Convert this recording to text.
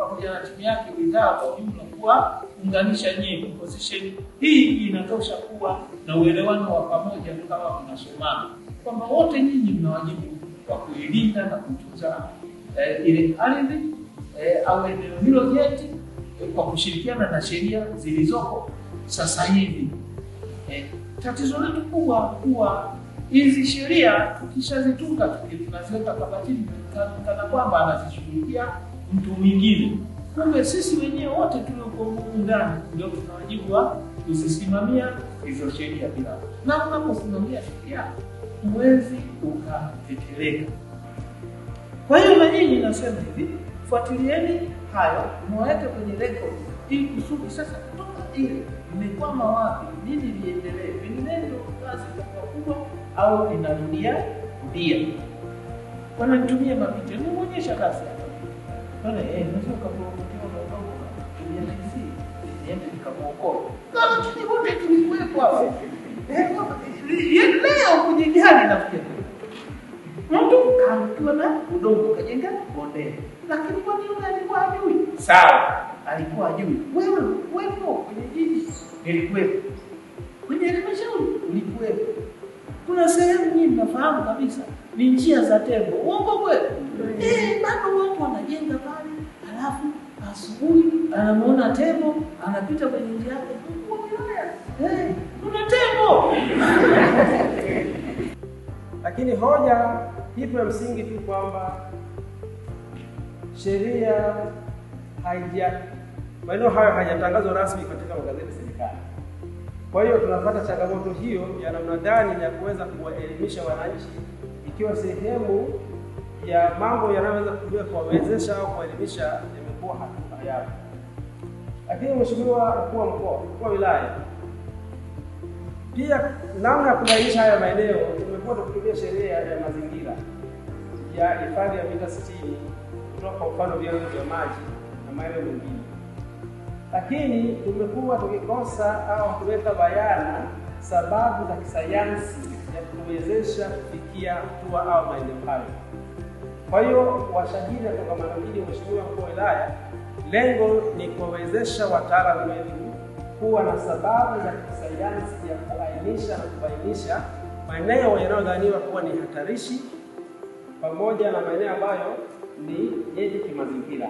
pamoja na timu yake, wizara kwa ujumla, kuwa unganisha nyinyi. Position hii inatosha kuwa na uelewano wa pamoja kama mnasomana kwamba wote nyinyi mna wajibu wa kuilinda na kutunza ile ardhi au eneo hilo nyeti kwa kushirikiana na sheria zilizoko sasa hivi. Tatizo letu kubwa kuwa hizi sheria tukishazitunga tunaziweka kabatini kana kwamba anazishughulikia mtu mwingine. Kumbe sisi wenyewe wote tuliokuwa humu ndani ndio tuna wajibu wa kuzisimamia hizo sheria bila. Na unaposimamia sheria huwezi ukatetereka. Kwa hiyo na nyinyi nasema hivi, fuatilieni hayo, mweke kwenye record ili kusudi sasa kutoka ile mmekwama wapi, nini liendelee, vinginevyo kazi itakuwa kubwa au inarudia rudia. Wananitumia mapicha, nimuonyesha kazi hapa. Bwana unaweza ukaporomokewa na udongo tumia TC, niende nikamuokoe. Lakini wote tulikuwepo hapo. Leo kwenye gari nafikiri mtu kaangukiwa na udongo kajenga bonde. Lakini kwa nini alikuwa hajui? Sawa, alikuwa hajui. Wewe ulikuwepo kwenye jiji, nilikuwepo. Kwenye halmashauri ulikuwepo. Kuna sehemu nyingi mnafahamu kabisa ni njia za tembo. Uongo kweli? Bado watu wanajenga pale, halafu asubuhi anamuona tembo anapita kwenye njia yake. Kuna tembo. Lakini hoja ipo ya msingi tu kwamba sheria haija, maeneo hayo hayajatangazwa rasmi katika magazeti ya serikali. Kwa hiyo tunapata changamoto hiyo ya namna gani ya kuweza kuwaelimisha wananchi, ikiwa sehemu ya mambo yanayoweza kutumika kuwawezesha au kuwaelimisha yamekuwa hayapo. Lakini Mheshimiwa Mkuu wa Mkoa, Mkuu wa Wilaya, pia namna ya kubainisha haya maeneo tumekuwa tukitumia sheria ya mazingira ya hifadhi ya mita 60 kutoka kwa mfano vyanzo vya maji na maeneo mengine. Lakini tumekuwa tukikosa au kuweka bayana sababu za kisayansi ya kuwezesha kufikia hatua au maeneo hayo. Kwa hiyo washahidi wa kongamano hili, Mheshimiwa Mkuu wa Wilaya, lengo ni kuwawezesha wataalamu wetu kuwa na sababu za kisayansi ya kuainisha na kubainisha maeneo yanayodhaniwa kuwa ni hatarishi pamoja na maeneo ambayo ni nyeti kimazingira.